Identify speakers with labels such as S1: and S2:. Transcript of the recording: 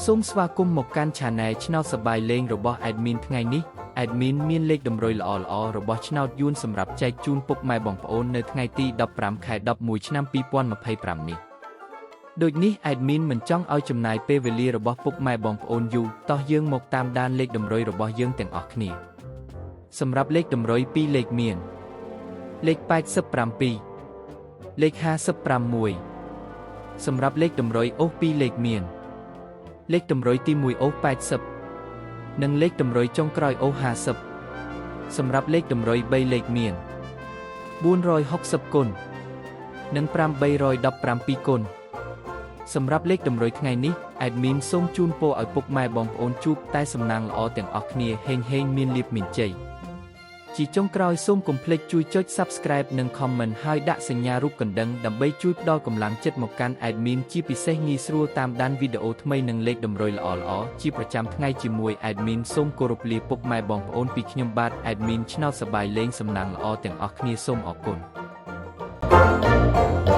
S1: សូមស្វាគមន៍មកកាន់ Channel ឆ្នោតសប្បាយលេងរបស់ Admin ថ្ងៃនេះ Admin មានលេខតម្រុយល្អៗរបស់ឆ្នោតយួនសម្រាប់ចែកជូនពុកម៉ែបងប្អូននៅថ្ងៃទី15ខែ11ឆ្នាំ2025នេះដូចនេះ Admin មិនចង់ឲ្យចំណាយពេលវេលារបស់ពុកម៉ែបងប្អូនយូរតោះយើងមកតាមដានលេខតម្រុយរបស់យើងទាំងអស់គ្នាសម្រាប់លេខតម្រុយ2លេខមានលេខ87លេខ56សម្រាប់លេខតម្រុយអូស2លេខមានលេខតម្រុយទី1អូស80និងលេខតម្រុយចុងក្រោយអូស50សម្រាប់លេខតម្រុយ3លេខមាន460គុណនិង817គុណសម្រាប់លេខតម្រុយថ្ងៃនេះ admin សូមជូនពរឲ្យពុកម៉ែបងប្អូនជួបតែសំណាងល្អទាំងអស់គ្នាហេងហេងមានលាភមានជ័យជាចុងក្រោយសូមកុំភ្លេចជួយចុច Subscribe និង Comment ហើយដាក់សញ្ញារូបកណ្ដឹងដើម្បីជួយផ្ដល់កម្លាំងចិត្តមកកាន់ admin ជាពិសេសងាយស្រួលតាមដានវីដេអូថ្មីនិងលេខតម្រុយល្អៗជាប្រចាំថ្ងៃជាមួយ admin សូមគោរពលាពុកម៉ែបងប្អូនពីខ្ញុំបាទ admin ឆ្នោតសប្បាយលេងសំណាងល្អទាំងអស់គ្នាសូមអរគុណ។